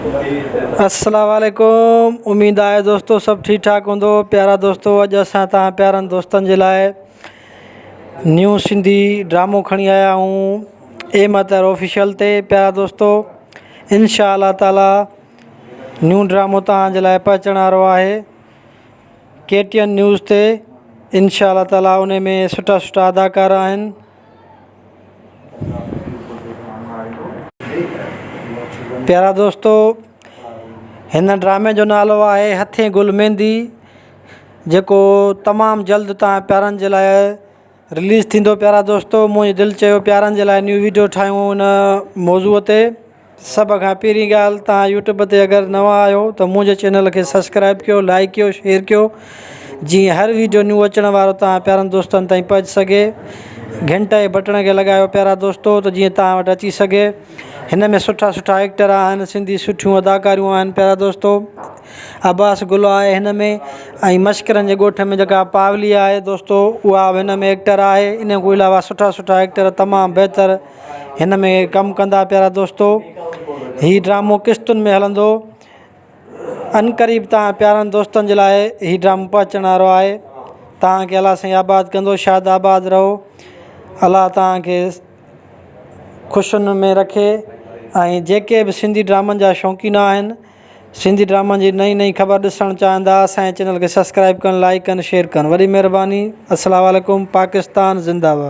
السلام عليڪم اميد آهي دوستو سڀ ٺيڪ ٺاڪ هوندو پيارا دوستو اڄ اسان توهان پيارن دوستن جي لاء نيو سنڌي ڊرامو کڻي آيا آهيون ايم اطهر آفيشل تي پيارا دوستو انشاء الله تعالي نيو ڊرامو توهان جي لاء پهچڻ وارو آهي ڪي ٽي اين نيوز تي انشاء الله تعالي ان ۾ سٺا سٺا اداڪار آهن پيارا دوستو هن ڊرامي جو نالو آهي هٿين گل ميندي جيڪو تمام جلد توهان پيارن جي لاء رليز ٿيندو پيارا دوستو منهنجي دل چيو پيارن جي لاء نيو ويڊيو ٺاهيون ان موضوع تي سڀ کان پهرين ڳالهه توهان يوٽيوب تي اگر نوان آهيو ته منهنجي چينل کي سبسڪرائب ڪيو لائڪ ڪيو شيئر ڪيو جيئن هر ويڊيو نيو اچڻ وارو توهان پيارن دوستن تائين پهچ سگهي گهنٽ جي بٽڻ کي لڳايو پيارا دوستو ته جيئن توهان وٽ اچي سگهي هن ۾ سٺا سٺا ايڪٽر آهن سنڌي سٺيون اداڪاريون آهن پيارا دوستو عباس گل آهي هن ۾ ۽ مشڪرن جي ڳوٺ ۾ جيڪا پاولي آهي دوستو اها به هن ۾ ايڪٽر آهي ان کان علاوه سٺا سٺا ايڪٽر تمام بهتر هن ۾ ڪم ڪندا پيارا دوستو هي ڊرامو قسطن ۾ هلندو عنقريب توهان پيارن دوستن جي لاء هي ڊرامو پهچڻ وارو آهي توهان کي الله سائين آباد ڪندو شاد آباد رهو الله توهان کي خوشين ۾ رکي ۽ جيڪي به سنڌي ڊرامن جا شوقين آهن سنڌي ڊرامن جي نئين نئين خبر ڏسڻ چاهندا اسان جي چينل کي سبسڪرائب ڪن لائڪ ڪن شيئر ڪن وڏي مهرباني السلام عليڪم پاڪستان زنده باد.